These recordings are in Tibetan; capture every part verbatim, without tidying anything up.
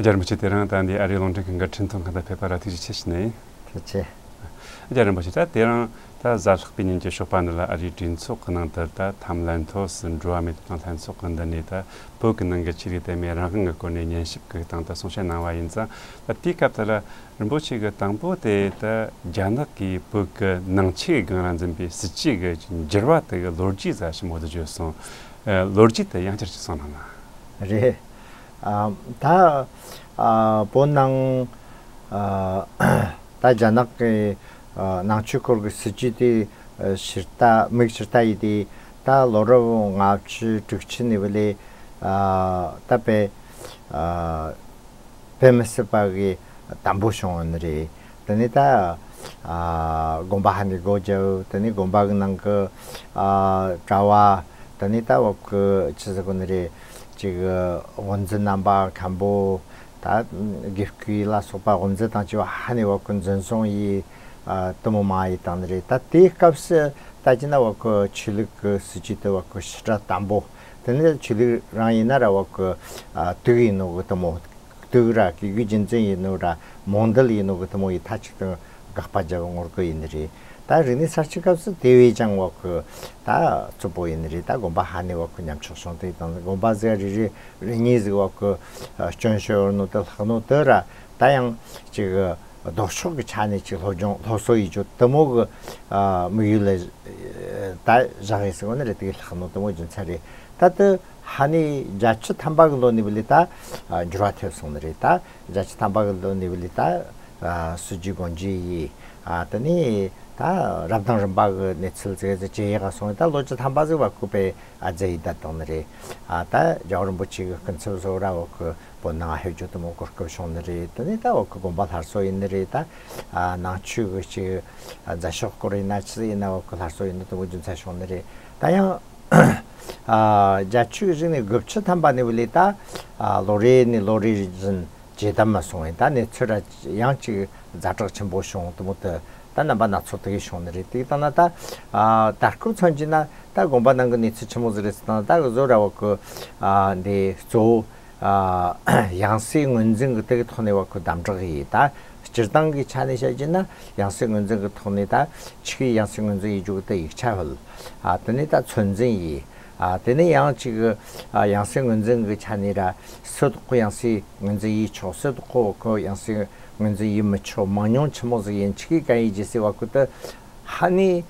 རྒྱལ་རིན་པོ་ཆེ། དེ་རིང་ད་འདི་ཨ་རིའི་རླུང་འཕྲིན་ཁང་གི་འཕྲིན་ཐུང་ཁང་དུ་ཕེབས་པ་ལ་ཐུགས་རྗེ་ཆེ་ཞུ་ནས། ཐུགས་རྗེ་ཆེ། རྒྱལ་རིན་པོ་ཆེ། ད་དེ་རིང་ད་གཟའ་ལྷག་པའི་ཉིན་གྱི་ཞོགས་པ་འདི་ལ་ཨ་རིའི་གྲོས་ཚོགས་ཀྱི་ནང་དུ་ད་ཐམ་ལན་ཐོ་སི་འགྲོ་བ་མིའི་ཐོབ་ཐང་ལྷན་ཚོགས་ཀྱི་མདུན་ནས་ད་བོད་ཀྱི་ནང་གི་ཆོས་ལུགས་དད་མོས་རང་དབང་གི་སྐོར་ནས་ཉན་ཞིབ་ཀྱི་སྟེང་དུ་གསུང་བཤད་གནང་བ་ཡིན་ཙང་། ད་དེའི་སྐབས་དེ་ལ་རིན་པོ་ཆེ་གིས་དང་པོ་དེ་ད་རྒྱ་ནག་གིས་བོད་ཀྱི་ནང་ཆོས་སྒང་ལ་འཛིན་པའི་སྲིད་ཇུས་ཀྱི་འགྱུར་བ་དེ་གི་ལོ་རྒྱུས་ཟིག་ཞིབ་མོ་དུ་བརྗོད་སོང་། ཨ། ལོ་རྒྱུས་དེ་ཡང་བསྐྱར་ཅིག་གསུང་གནང་ན། རེད། ཨ། ད་ཨ་བོད་ནང་ཨ་ད་རྒྱ་ནག་གི་ཨ་ནང་ཆོས་སྐོར་གྱི་སྲིད་ཇུས་དེ་ཨ་ཕྱིར་ལྟ་མིག་ཕྱིར་ལྟ་ཡིན་དེ། ད་ལོ་རབས་ལྔ་བཅུ་དྲུག་ཅུ་ནས་བ་ལས་ཨ་ད་དཔེ་ཨ་དཔེ་མི་སྲིད་པ་གི་དམ་པོ་བྱུང་ཡོད་ནི་རེད། དེ་ནས་ད་ཨ་དགོན་པ་ཧ་ནི་སྒོ་བརྒྱབ། དེ་ནས་དགོན་པ་གི་ནང་གི་ཨ་གྲྭ་བ། དེ་ནས་ད་བ་གི་ཆི་ཟེར་གོ་ནི་རེད། ཅིག་དབུ་འཛིན་རྣམ་པ་མཁན་པོ། ད་དགེ་བསྐོས་ལ་སོགས་པ་དབུ་འཛིན་དང་བཅས་པ་ཧ་ནི་བ་གི་འཛིན་བཟུང་ཡིས་ཨ་དེ་མོ་མང་ཡིས་བཏང་ནི་རེད། ད་དེའི་སྐབས་སུ་ད་ཅི་ན་བ་གི་ཆོས་ལུགས་ཀྱི་སྲིད་ཇུས་དེ་བ་གི་ཞེ་དྲག་དམ་པོ། དེ་ནས་ཆོས་ལུགས་རང་ཡིན་ན་ར་བ་གི་ཨ་དུག་ཡིན་ནོ་གི་དེ་མོ། དུག་ར་གི་གུ་རྒྱུན་འཛིན་ཡིན་ནོ་ར་མོང་འདུལ་ཡིན་ནོ་གི་དེ་མོ་ཡི་མཐའ་གཅིག་ཏུ་དགག་པ་རྒྱབ་ངོ་རྒོལ་ཡིན་ནི་རེད། ད་རིག་གནས་གསར་བརྗེ་སྐབས་སུ་དེ་བས་ཀྱང་བ་གི་ད་རྩུབ་པོ་ཡིན་ནི་རེད། ད་དགོན་པ་ཧ་ནི་བ་གི་ཉམས་ཆག་བྱུང་དེ་དང་དགོན་པ་ཟིག་རེ་རེ་རེ་གཉིས་ཟིག་བ་གི་སྐྱོན་ཤོར་ནོ་དེ་ལྷག་ནོ་དེ་ར་ད་ཡང་ཅིག་ལྡོག་ཕྱོགས་ཀྱི་ཆ་ནས་ཅིག་སློབ་སྦྱོང་སློབ་གསོ་ཡིན་རྒྱུ་དེ་མོ་གི་དམིགས་ཡུལ་ལ་ད་བཞག་ཡིན་ཟེར་བ་ནི་རེད། དེ་གི་ལྷག་ནོ་དེ་མོ་རྒྱུ་མཚན་རེད། ད་དེ་ཧ་ནི་བརྒྱད་ཅུ་ཐམ་པ་གི་ལོ་ནས་བ་ལས་ད་ཨ་འགྱུར་བ་ཐེབས་སོང་ནི་རེད། ད་བརྒྱད་ཅུ་ཐམ་པ་གི་ལོ་ནས་བ་ལས་ད་ཨ་སྲིད་ཇུས་སྒོ་འབྱེད་ཡིས། ཨ་དེ་ནས་ད་རབ་དང་རིམ་པ་གི་གནས་ཚུལ་ཟེར་ཟེར་ཇེ་ཡག་ག་སོང་། ད་ལོ་བཅུ་ཐམ་པ་ཟིག་བ་གི་དཔེ་ཨ་ཛེ་ཡི་ད་བཏང་ནི་རེད། ཨ་ད་རྒྱལ་བ་རིན་པོ་ཆེ་གི་སྐུ་ཚབ་བཟོ་ར་བ་གི་བོད་ནང་ཕེབས་རྒྱུ་དེ་མོ་གོ་སྐབས་བྱུང་ནི་རེད། དེ་ནས་ད་བ་གི་དགོན་པ་སླར་གསོ་ཡིན་ནི་རེད། ད་ཨ་ནང་ཆོས་གི་ཅིག་ཨ་མཛད་ཕྱོགས་སྐོར་ཡིན་ན་ཆི་ཡིན་ན་བ་གི་སླར་གསོ་ཡིན་ནི་དེ་མོ་རྒྱུ་མཚན་བྱུང་ནི་རེད། ད་ཡང་ཨ་བརྒྱད་ཅུ་གི་རིང་ནས་དགུ་བཅུ་ཐམ་པ་ནས་བ་ལས་ད་ཨ་ལོ་རེ་ནས་ལོ་རེ་བཞིན་ཇེ་དམ་མ་སོང་བས། ད་གནས་ཚུལ་ར་ཡང་ཅིག་ཛ་དྲག་ཆེན་པོ་བྱུང་དེ་མོ་དེ་ད་རྣམ་པ་སྣ་ཚོགས་དེ་གི་བྱུང་ནི་རེད། དེ་ལྟ་ན་ད་ཨ་ད་སྐབས་མཚོན་གྱི་ན་ད་དགོན་པ་ནང་གི་གནས་ཚུལ་ཆི་མོ་ཟིག་རེད་ཟེར་ན། ད་གི་བཟོ་ར་བ་གི་ཨ་འདི་གཙོ་བོ་ཨ་ཡང་སྲིད་ངོས་འཛིན་གི་དེ་གི་ཐོག་ནས་བ་གི་དམ་དྲག་ཡིས། ད་སྤྱིར་བཏང་གི་ཆ་ནས་བཤད་ཀྱི་ན་ཡང་སྲིད་ངོས་འཛིན་གི་ཐོག་ནས་ད་ཆི་གི་ཡང་སྲིད་ངོས་འཛིན་ཡིས་རྒྱུ་གི་དེ་ཡིག་ཆ་ཕུལ། ཨ་དེ་ནས་ད་ཚོད་འཛིན་ཡིས། ཨ་དེ་ནས་ཡང་ཅིག་ཨ་ཡང་སྲིད་ངོས་འཛིན་གི་ཆ་ནས་ར་སུ་དག་གི་ཡང་སྲིད་ངོས་འཛིན་ཡིས་ཆོག། སུ་དག་གི་བ་གི་ཡང་སྲིད་ངོས་འཛིན་ཡིས་མི་ཆོག། མང་ཉུང་ཆི་མོ་ཟིག་ཡིན། ཆི་གི་གང་ཡིན་རྒྱུ་ཟེར་བ་གི་དེ་ཧ་ནི་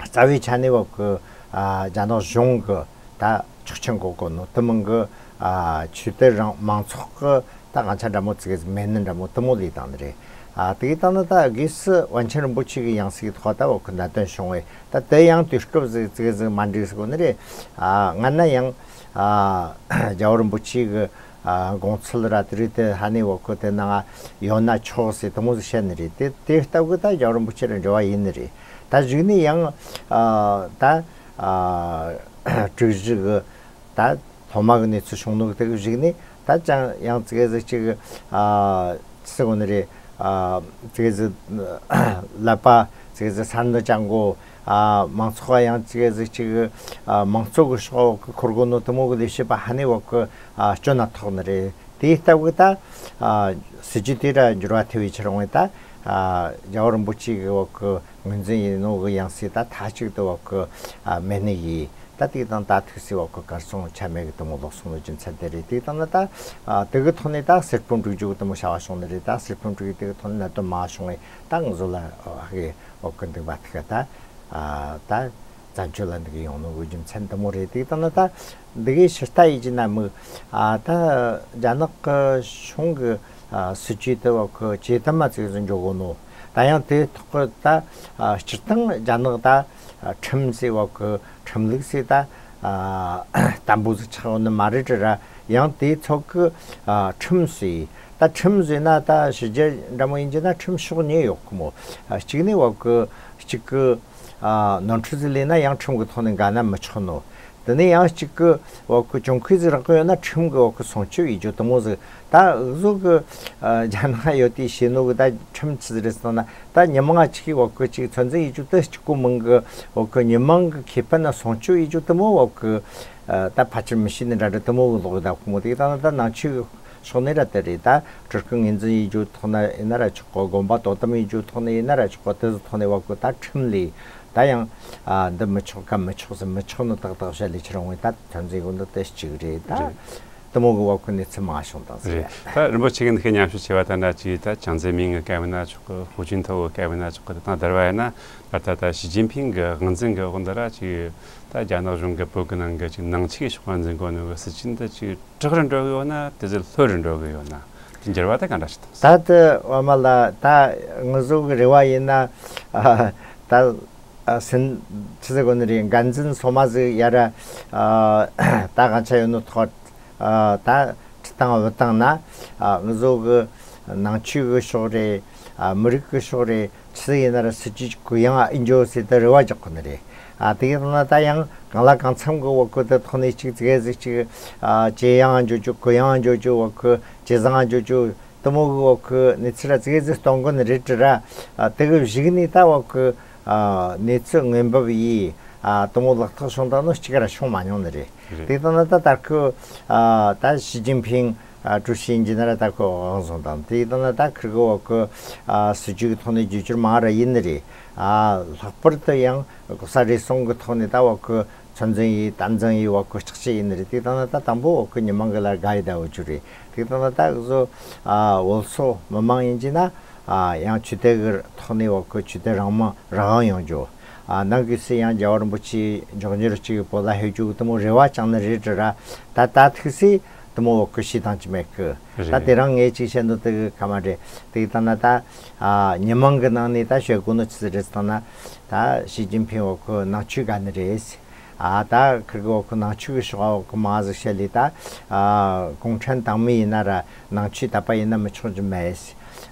རྩ་བའི་ཆ་ནས་བ་གི་ཨ་རྒྱ་ནག་གཞུང་གི་ད་ཆོག་མཆན་འགོད་དགོས་ནོ་དེ་མིན་གི་ཨ་ཆོས་དད་རང་མང་ཚོགས་གི་ད་དབང་ཆ་འདྲ་མོ་ཙི་གེ་ཟིག་མེད་ནི་འདྲ་མོ་དེ་མོ་ལས་བཏང་ནི་རེད། ཨ་དེ་གི་བཏང་ན་ད་དགོས་སུ་པཎ་ཆེན་རིན་པོ་ཆེ་གི་ཡང་སྲིད་ཐོག་ད་བ་གི་གནད་དོན་བྱུང་བས། ད་དེ་ཡང་དུས་སྐབས་ཟིག་ཙི་གེ་ཟིག་མ་འགྲིག་ཟེར་གོ་ནི་རེད། ཨ་སྔ་ན་ཡང་ཨ་རྒྱལ་བ་རིན་པོ་ཆེ་གི་ཨ་དགོངས་ཚུལ་ར་དེ་རིགས་དེ་ཧ་ནི་བ་གི་དེ་ནང་ཡོད་ན་ཆོག་ཟེར་དེ་མོ་ཟིག་བཤད་ནི་རེད། དེ་དེ་ལྟ་བུ་ད་རྒྱལ་བ་རིན་པོ་ཆེ་ར་འབྲེལ་བ་ཡིན་ནི་རེད། ད་གཞུག་ནས་ཡང་ཨ་ད་ཨ་དྲུག་བཞི་གི་ད་སློབ་མ་གི་གནས་ཚུལ་བྱུང་ནོ་གི་དེ་གི་གཞུག་ནས་ད་ཅང་ཡང་ཙི་གེ་ཟིག་ཅིག་ཨ་ཟེར་གོ་ནི་རེད། ཨ་ཙི་གེ་ཟིག་ཀླད་པ་ཙི་གེ་ཟིག་སར་འདི་ཅང་གོ། ཨ་མང་ཚོགས་ཡང་ཙི་གེ་ཟིག་ཅིག་ཨ་མང་གཙོ་གི་ཕྱོགས་གི་འཁོར་གོ་ནོ་དེ་མོ་གི་ལས་བྱེད་པ་ཧ་ནི་བ་གི་ཨ་སྐྱོན་ན་ཐོག་ནི་རེད། དེའི་སྟབས་གི་ད་ཨ་སྲིད་ཇུས་དེ་ར་འགྱུར་བ་ཐེབས་པའི་ཕྱིར་འོང་བས། ད་ཨ་རྒྱལ་བ་རིན་པོ་ཆེ་གི་བ་གི་ངོས་འཛིན་ཡིན་ནོ་གི་ཡང་སྲིད་ད་མཐའ་གཅིག་ཏུ་བ་གི་ཨ་མེད་ནི་ཡིན། ད་དེ་དང་ད་ཐུག་སའི་བ་གི་གར་སོང་ཆ་མེད་གི་དེ་མོ་ལོག་སོང་ནོ་རྒྱུ་མཚན་དེ་རེད། དེ་དང་ན་ད་ཨ་དེ་གི་ཐོག་ནས་ད་གསེར་ཕུང་སྒྲིག་རྒྱུ་གི་དེ་མོ་བྱ་བ་བྱུང་ནི་རེད། ད་གསེར་ཕུང་སྒྲིག་གི་དེ་གི་ཐོག་ནས་གནད་དོན་མང་བ་བྱུང་བས། ད་ང་ཚོ་ལ་ཨ་གི་བ་གི་འདུག་པ་ཐུག་ད་ཨ་ད་བཙན་བྱོལ་ལ་འདུག་གི་ཡོང་ནོ་གི་རྒྱུ་མཚན་དེ་མོ་རེད། དེ་དང་ན་ད་འདི་གའི་ཕྱིར་ལྟ་ཡིན་གྱི་ན་མིག་ཨ་ད་རྒྱ་ནག་གི་གཞུང་གི་ཨ་སྲིད་ཇུས་དེ་བ་གི་ཇེ་དམ་མ་ཙིག་ཟིག་འགྱོ་གོ་ནོ། ད་ཡང་དེ་ཐོག་གི་ད་ཨ་སྤྱིར་བཏང་རྒྱ་ནག་ད་ཨ་ཁྲིམས་ཟེར་བ་གི་ཁྲིམས་ལུགས་ཟེར་ད་ཨ་དམ་པོ་ཟིག་ཆགས་ཡོད་ནི་མ་རེད་དྲ་ར། ཡང་དེ་ཚོགས་གི་ཨ་ཁྲིམས་ཟེར། ད་ཁྲིམས་ཟེར་ན་ད་ཕྱི་རྒྱལ་འདྲ་མོ་ཡིན་གྱི་ན་ཁྲིམས་ཕྱོགས་གཉིས་ཡོད་གི་མོ། ཨ་གཅིག་ནི་བ་གི་གཅིག་གི་ཨ་ནོར་འཁྲུལ་ཟིག་ལས་ན་ཡང་ཁྲིམས་གི་ཐོག་ནས་འགལ་ན་མི་ཆོག་ནོ། དེ་ནས་ཡང་གཅིག་གི་བ་གི་གྱོང་གུད་ཟིག་རག་གི་ཡོད་ན་ཁྲིམས་གི་བ་གི་སྲུང་སྐྱོབ་ཡེད་རྒྱུ་དེ་མོ་ཟིག་ད་འུ་ཚོ་གི་ཨ་རྒྱ་ནག་ཡོད་དེ་བྱེད་ནོ་གི་ད་ཁྲིམས་ཆི་ཟིག་རེད་ཟེར་ན། ད་མི་མང་ང་གཅིག་གི་བ་གི་གཅིག་ཚོད་འཛིན་ཡེད་རྒྱུ་དེ་གཅིག་གོ་མིན་གི་བ་གི་མི་མང་གི་ཁེ་ཕན་ན་སྲུང་སྐྱོབ་ཡེད་རྒྱུ་དེ་མོ་བ་གི་ཨ་ད་ཕལ་ཆེར་མི་ཤེས་ནི་འདྲ་འདྲ་དེ་མོ་གི་ལོག་གི་ད་ཁོ་མོ་དེ་ད་ད་ནང་ཆོས་གི་ ཕྱོགས་ནས་ར་དེ་རེད། ད་སྤྲུལ་སྐུ་ངོས་འཛིན་ཡེད་རྒྱུ་ཐོག་ནས་ཡིན་ན་ར་ཆོག་གི། དགོན་པ་དོ་དམ་ཡེད་རྒྱུ་ཐོག་ནས་ཡིན་ན་ར་ཆོག་གི། དེ་ཚོ་ཐོག་ནས་བ་ཀུ་ད་ཁྲིམས་ལས་ད་ཡང་ཨ་འདི་མི་ཆོག་ག་མི་ཆོག་ཟེར་མི་ཆོག་ནི་ཏག་ཏག་བཤད་ལས་ཁྱེར་འོང་བས། ད་ཐོན་རྫས་གོ་འདི་དེ་གཅིག་རེད། ད་རེད། དེ་མོ་གི་བ་ཀུ་གནས་ཚུལ་མང་བྱུང་དང་ཟེར། རེད། ད་རིན་པོ་ཆེ་གི་འདི་གའི་ཉམས་ཞིབ་བྱས་པ་ལྟར་ན་ཅིག་ད་ཅང་ཙེ་མིན་གི་སྐབས་ཡིན་ན་ཆོག་གི། ཧུའུ་ཅིན་ཐའོ་གི་སྐབས་ཡིན་ན་ཆོག་གི། དེ་དང་བསྡུར་བ་ཡིན་ན་ད་ལྟ་ད་ཞི་ཅིན་ཕིང་གི་དབང་འཛིན་གི་འོག་འདི་ར་ཅིག་ད་རྒྱ་ནག་གཞུང་གི་བོད་གི་ནང་གི་ཅིག་ནང་ཆོས་ཀྱི་ཕྱོགས་འཛིན་གོ་ནོ་གི་སྲིད་ཇུས་འདི་ཅིག་དྲག་རུ་འགྲོ་གི་ཡོད་ན་དེ་ཚོ་ལྷོད་རུ་འགྲོ་གི་ཡོད་ན་དེ་འགྱུར་བ་ད་ག་འདྲ་ཞིག་བཏང་སོང་། ད་དེ་བ་མ་ལ་ད་ང་ཚོ་གི་རེ་བ་ཡིན་ན་ཨ་ད་ཨ་སིན་ཆི་ཟེར་གོ་ནི་རེད། འགན་འཛིན་སོ་མ་ཟིག་ཡ་ར་ཨ་ད་གང་ཆ་ཡོད་ནོ་ཐོག་ཨ་ད་ཁྲི་སྟེང་བུ་བཏང་ན་ཨ་ང་ཚོ་གི་ནང་ཆོས་གི་ཕྱོགས་རེད། ཨ་མི་རིགས་གི་ཕྱོགས་རེད། ཆི་ཟིག་ཡིན་ན་ར་སྲིད་ཇུས་གུ་ཡངས་ཨེ་འགྱོ་ཟེར་ད་རེ་བ་རྒྱག་གོ་ནི་རེད། ཨ་དེ་ཡིན་ན་ད་ཡང་གང་ལ་གང་འཚམ་གི་བ་ཀུ་དེ་ཐོག་ནས་གཅིག་ཙིག་ཟིག་གཅིག་ཨ་ཇེ་ཡངས་འགྱོ་རྒྱུ་གུ་ཡངས་འགྱོ་རྒྱུ་བ་ཀུ་ཇེ་བཟང་འགྱོ་རྒྱུ་དེ་མོ་གི་བ་ཀུ་གནས་ཚུལ་ར་ཙིག་ཟིག་གཏོང་གོ་ནི་རེད་དྲ་ར། ཨ་དེ་གི་གཞུག་ནས་ད་བ་ཀུ་ཨ་གནས་ཚུལ་དངོས་འབེབས་ཡིས་ཨ་དེ་མོ་ལག་ཐོག་བྱུང་ད་ནོ་གཅིག་ར་བྱུང་མ་མྱོང་ནི་རེད། རེད། དེ་ལྟ་ན་ད་ད་ཁོ་ཨ་ད་ཞི་ཅིན་ཕིང་ཨ་ཀྲུའུ་ཞི་ཡིན་གྱི་ན་ར་ད་ཁོ་དབང་བཟུང་དང་། དེ་ལྟ་ན་ད་ཁིར་གི་བ་ཁོ་ཨ་སྲིད་ཇུས་ཀྱི་ཐོག་ནས་བསྒྱུར་བཅོས་མང་ར་ཡིན་ནི་རེད། ཨ་ལྷག་པར་དུ་ཡང་གོ་ས་རེ་ཟུང་གི་ཐོག་ནས་ད་བ་ཁོ་ཚོད་འཛིན་ཡིས་དམ་འཛིན་ཡིས་བ་ཁོ་ལྕགས་ཆས་ཡིན་ནི་རེད། དེ་ལྟ་ན་ད་དང་པོ་བ་ཁོ་ཉི་མ་གི་ལ་དགའ་ཡི་ད་འོ་ཅུ་རེད། དེ་ལྟ་ན་ད་གི་བཟོ་ཨ་བོད་སོག་མི་མང་ཡིན་གྱི་ན་ཨ་ཡང་ཆོས་དད་གི་ཐོག་ནས་བ་ཁོ་ཆོས་དད་རང་མ་རང་དབང་ཡོང་རྒྱུ། ཨ་ནང་གི་སྲིད་ཡང་རྒྱལ་བ་རིན་པོ་ཆེའི་མགྱོགས་མྱུར་ཅིག་བོད་ལ་ཕེབས་རྒྱུ་དེ་མོ་རེ་བ་བཅངས་ནི་རེད་དྲ་ར། ད་ད་ཐུག་སྲིད་དེ་མོ་བ་ཁོ་ཤི་དང་ཅི་མེད་གི། རེད། ད་དེ་རང་ངས་ཅིག་བཤད་འདོད་དེ་གི་ཁ་མ་རེད། དེ་ལྟ་ན་ད་ཨ་ཉི་མང་གི་ནང་ནས་ད་བཤད་དགོས་ནོ་ཆི་ཟིག་རེད་ཟེར་ན་ད་ཞི་ཅིན་ཕིང་བ་ཁོ་ནང་ཆོས་དགའ་ནི་རེད། ཨ་ད་ཁིར་གི་བ་ཁོ་ནང་ཆོས་གི་ཕྱོགས་བ་ཁོ་མ་ཟིག་བཤད་ལས་ད་ཨ་གུང་ཁྲན་ཏང་མི་ཡིན་ན་ར་ནང་ཆོས་དད་པ་ཡིན་ན་མི་ཆོག་རྒྱུ་མེད།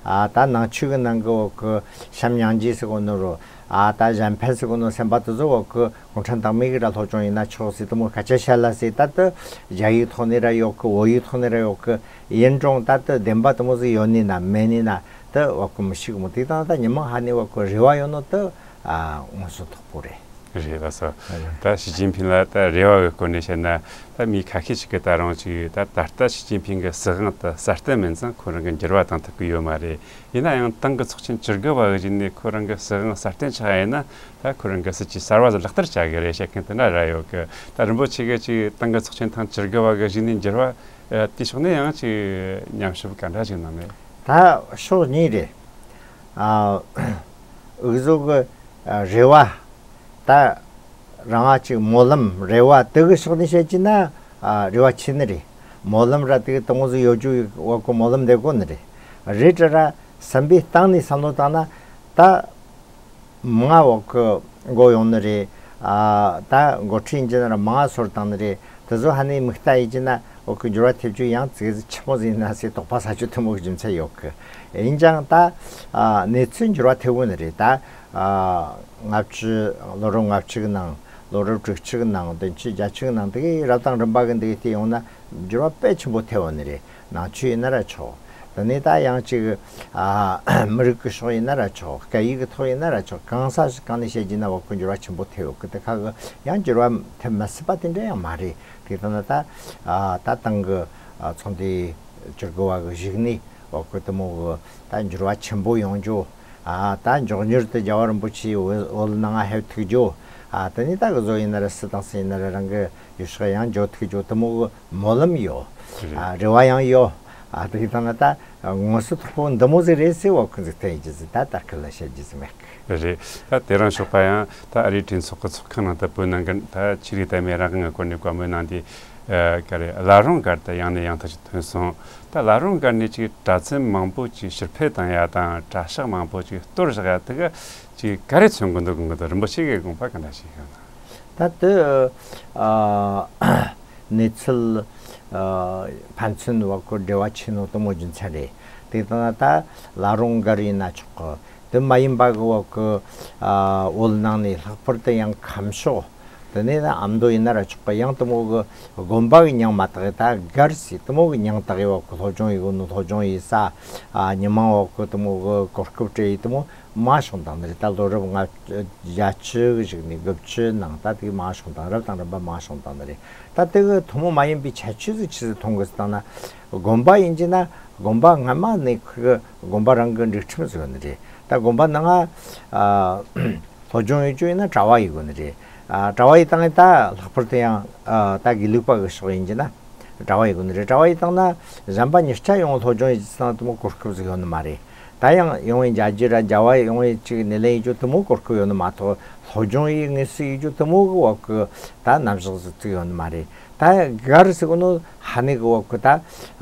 ཨ་ད་ནང་ཆོས་གི་ནང་གི་བ་ཁོ་བྱམས་སྙིང་རྗེ་ཟེར་གོ་ནོ་རོ། ཨ་ད་གཞན་ཕན་ཟེར་གོ་ནོ་སེམས་པ་དེ་ཚོ་བ་ཁོ་གུང་ཁྲན་ཏང་མི་གི་ར་སློབ་སྦྱོང་ཡིན་ན་ཆོག་ཟེར་དེ་མོ་སྐད་ཆ་བཤད་ལ་ཟེར། ད་དེ་རྒྱ་ཡིག་ཐོག་ནས་ར་ཡོད་གི། བོད་ཡིག་ཐོག་ནས་ར་ཡོད་གི། ཡིན་རུང་ད་དེ་བདེན་པ་དེ་མོ་ཟིག་ཡོད་ནི་ན་མེད་ནི་ན་དེ་བ་ཁོ་མི་ཤེས་གི་མོ། དེ་དང་ད་ཉི་མ་ཧ་ནི་བ་ཁོ་རེ་བ་ཡོད་ནོ་དེ་ཨ་དངོས་སུ་ཐོག་པོ་རེད། རེད་ལགས་སོ། ཨ་ད་ཞི་ཅིན་ཕིང་ལ་ད་རེ་བ་གི་སྐོར་ནས་བཤད་ན་ད་མི་ཁ་ཤས་ཤིག་གིས་ད་རུང་ཅིག་ད་ད་ལྟ་ཞི་ཅིན་ཕིང་གི་སྲིད་དབང་དེ་སྲ་བརྟན་མིན་ཙང་ཁོ་རང་གིས་འགྱུར་བ་བཏང་ཐུབ་ཀྱི་ཡོད་མ་རེད། ཡིན་ན་ཡང་ཏང་གི་ཚོགས་ཆེན་བཅུ་དགུ་པ་གི་བཞིན་ནས་ཁོ་རང་གི་སྲིད་དབང་སྲ་བརྟན་ཆགས་ཡིན་ན་ད་ཁོ་རང་གི་སྲིད་ཇུས་གསར་བ་ཟིག་ལག་བསྟར་བྱ་དགོས་རེད་བཤད་མཁན་དེ་འདྲ་ར་ཡོད་གི། ད་རིན་པོ་ཆེ་གིས་ཅིག་ཏང་གི་ཚོགས་ཆེན་ཐེངས་བཅུ་དགུ་པ་གི་བཞིན་ནས་འགྱུར་བ་ཨ་དེ་ཕྱོགས་ནས་ཡང་ཅིག་ཉམས་ཞིབ་ག་འདྲ་ཞིག་གནང་མེད། ད་ཕྱོགས་གཉིས་རེད། ཨ་འུ་ཚོ་གི་ཨ་རེ་བ་ད་རང་ང་ཅིག་སྨོན་ལམ་རེ་བ་དེ་གི་ཕྱོགས་ནས་བཤད་ཀྱི་ན་ཨ་རེ་བ་ཆེ་ནི་རེད། སྨོན་ལམ་ར་དེ་གི་དེ་མོ་ཟིག་ཡོད་རྒྱུ་བ་ཁོ་སྨོན་ལམ་འདེབས་དགོས་ནི་རེད། རེད་དྲ་ར་བསམ་པའི་སྟེང་ནས་བསམ་བློ་བཏང་ན་ད་མང་བ་ཁོ་མགོ་ཡོང་ནི་རེད། ཨ་ད་འགོ་ཁྲིད་ཡིན་གྱི་ན་ར་མང་བ་སོར་བཏང་ནི་རེད། དེ་ཚོ་ཧ་ནས་མིག་ལྟ་ཡིན་གྱི་ན་འོ་ཁོ་འགྱུར་བ་ཐེབས་རྒྱུ་ཡང་ཙིག་ཙིག་ཆི་མོ་ཟིག་ཡིན་ན་ཟེར་དོགས་པ་ཟ་རྒྱུ་དེ་མོ་གི་རྒྱུ་མཚན་ཡོད་གི། ཡིན་ཀྱང་ད་ཨ་གནས་ཚུལ་འགྱུར་བ་ཐེབས་འོང་ནི་རེད། ད་ཨ་ལྔ་བཅུ་ལོ་རབས་ལྔ་བཅུ་གི་ནང་ལོ་རབས་དྲུག་ཅུ་གི་ནང་བདུན་ཅུ་བརྒྱད་ཅུ་གི་ནང་དེ་གི་རབ་དང་རིམ་པ་གི་འདི་གི་བལྟས་ཡོང་ན་འགྱུར་བ་དཔེ་ཆེན་པོ་ཐེབས་འོང་ནི་རེད། ནང་ཆོས་ཡིན་ན་ར་ཆོག་དེ་ནས་ད་ཡང་ཅིག་ཨ་མི་རིགས་ཀྱི་ཕྱོགས་ཡིན་ན་ར་ཆོག་སྐད་ཡིག་གི་ཐོག་ཡིན་ན་ར་ཆོག་གང་ས་གང་ནས་བཤད་རྒྱུ་ན་འོ་ཁོ་འགྱུར་བ་ཆེན་པོ་ཐེབས་ཡོད་གི། དེ་ཁ་གི་ཡང་འགྱུར་བ་ཐེབས་མི་སྲིད་པ་དེ་འདྲ་ཡང་མ་རེད། དེ་ལྟ་ན་ད་ཨ་ད་ཏང་གི་ཨ་ཚོགས་འདུ་བཅུ་དགུ་པ་གི་གཞུག་ནས་འོ་ཁོ་དེ་མོ་གི་ད་འགྱུར་བ་ཆེན་པོ་ཡོང་རྒྱུ། ཨ་ད་མགྱོགས་མྱུར་དུ་རྒྱལ་བ་རིན་པོ་ཆེ་བོད་ནང་ང་ཕེབས་ཐུབ་རྒྱུ། ཨ་དེ་ནས་ད་གི་བཟོ་ཡིན་ན་ར་སུ་དང་སུ་ཡིན་ན་ར་རང་གི་ཡུལ་ཤོག་ཡང་འགྱོ་ཐུབ་རྒྱུ་དེ་མོ་གི་སྨོན་ལམ་ཡོད། རེད། ཨ་རེ་བ་ཡང་ཡོད། ཨ་དེ་གི་ཐང་ན་ད་དངོས་སུ་ཐོག་པོ་འདི་མོ་ཟིག་རེད་ཟེར་བ་ཁོ་ཚོས་བསྟན་རྒྱུ་ཟིག་ད་ད་ཁུ་ལ་བཤད་རྒྱུ་ཟིག་མེད་གི། རེད། ད་དེ་རིང་ཞོགས་པ་ཡང་ད་ཨ་རིའི་གྲོས་ཚོགས་ཀྱི་ཚོགས་ཁང་ནང་ད་བོད་ནང་གི་ད་ཆོས་རིག་དད་མོས་རང་དབང་གི་སྐོར་ནས་བཀའ་མོལ་གནང་དུས་ཨ་ག་རེ་བླ་རུང་སྒར་དུ་ཡང་ནས་ཡང་དུ་ཞིག་ཐོན་སོང་། ད་བླ་རུང་སྒར་ནས་ཅིག་གྲྭ་བཙུན་མང་པོ་ཅིག་ཕྱིར་འཕུད་བཏང་ཡ་དང་གྲྭ་ཤག་མང་པོ་ཅིག་གཏོར་བཞག་ཡ་དེ་ག་ཅིག་ག་རེ་མཚོན་གི་འདུག་གི་འདུག་རིན་པོ་ཆེ་གི་དགོངས་པ་ག་འདྲ་ཞིག་ཡོད་ན། ད་དེ་ཨ་གནས་ཚུལ་ཨ་ཕན་ཚུན་བ་ཁོ་འབྲེལ་བ་ཆེ་ནོ་དེ་མོ་རྒྱུ་མཚན་རེད། དེ་ལྟ་ན་ད་བླ་རུང་སྒར་ཡིན་ན་ཆོག་གི། དེ་མ་ཡིན་པ་གི་བ་ཁོ་ཨ་བོད་ནང་ནས་ལྷག་པར་དུ་ཡང་ཁམས་ཕྱོགས་ དེ་ནས་ཨ་མདོ་ཡིན་ན་ར་ཆོག་གི། ཡང་དེ་མོ་གི་དགོན་པ་གི་མྱིང་མ་བཏགས་ཡི། ད་སྒར་ཟེར་དེ་མོ་གི་མྱིང་བཏགས་ཡི་བ་གི་སློབ་སྦྱོང་ཡི་གོ་ནོ། སློབ་སྦྱོང་ཡི་ས། ཨ་མི་མང་བ་གི་དེ་མོ་གི་གོ་སྐབས་སྤྲད་ཡི་དེ་མོ་མང་བྱུང་བཏང་ནི་རེད། ད་ལོ་རབས་ལྔ་བརྒྱད་ཅུ་གི་གཞུག་ནས་དགུ་བཅུ་ནང་ད་དེ་མང་བྱུང་བཏང་། རབ་དང་རིམ་པ་མང་བྱུང་བཏང་ནི་རེད། ད་དེ་གི་ཐུན་མོང་མ་ཡིན་པའི་ཁྱད་ཆོས་ཟིག་ཆི་ཟིག་མཐོང་གི་ཟེར་བཏང་ན། དགོན་པ་ཡིན་གྱི་ན་དགོན་པ་སྔ་མ་ནས་ཁོ་གི་དགོན་པ་རང་གི་སྒྲིག་ཁྲིམས་ཟིག་ཡོད་ནི་རེད། ད་དགོན་པ་ནང་ང་ཨ་སློབ་སྦྱོང་ཡོད་རྒྱུ་ཡིན་ན་གྲྭ་པ་ཡི་དགོས་ནི་རེད། ཨ་གྲྭ་པ་ཡི་བཏང་ཡི་ད་ལྷག་པར་དུ་ཡང་ཨ་ད་དགེ་ལུགས་པ་གི་ཕྱོགས་ཡིན་གྱི་ན་གྲྭ་པ་ཡི་དགོས་ནི་རེད། གྲྭ་པ་ཡི་བཏང་ན་གཞན་པ་མྱི་སྐྱ་ཡོང་སློབ་སྦྱོང་ཡི་ཚང་དེ་མོ་གོ་སྐབས་ཟིག་ཡོད་ནི་མ་རེད། ད་ཡང་ཡོང་ཡི་མཇལ་རྒྱུ་ར་མཇལ་བ་ཡོང་ཡི་ཅིག་སྣེ་ལེན་ཡི་རྒྱུ་དེ་མོ་གོ་སྐབས་ཡོད་ནི་མ་གཏོགས། སློབ་སྦྱོང་ཡི་དངོས་སུ་ཡི་རྒྱུ་དེ་མོ་གི་བ་གི་ད་རྣམ་གཞག་ཟིག་ཡོད་ནི་མ་རེད། ད་སྒར་ཟེར་གོ་ནོ་ཧ་ནི་གི་བ་གི་ད་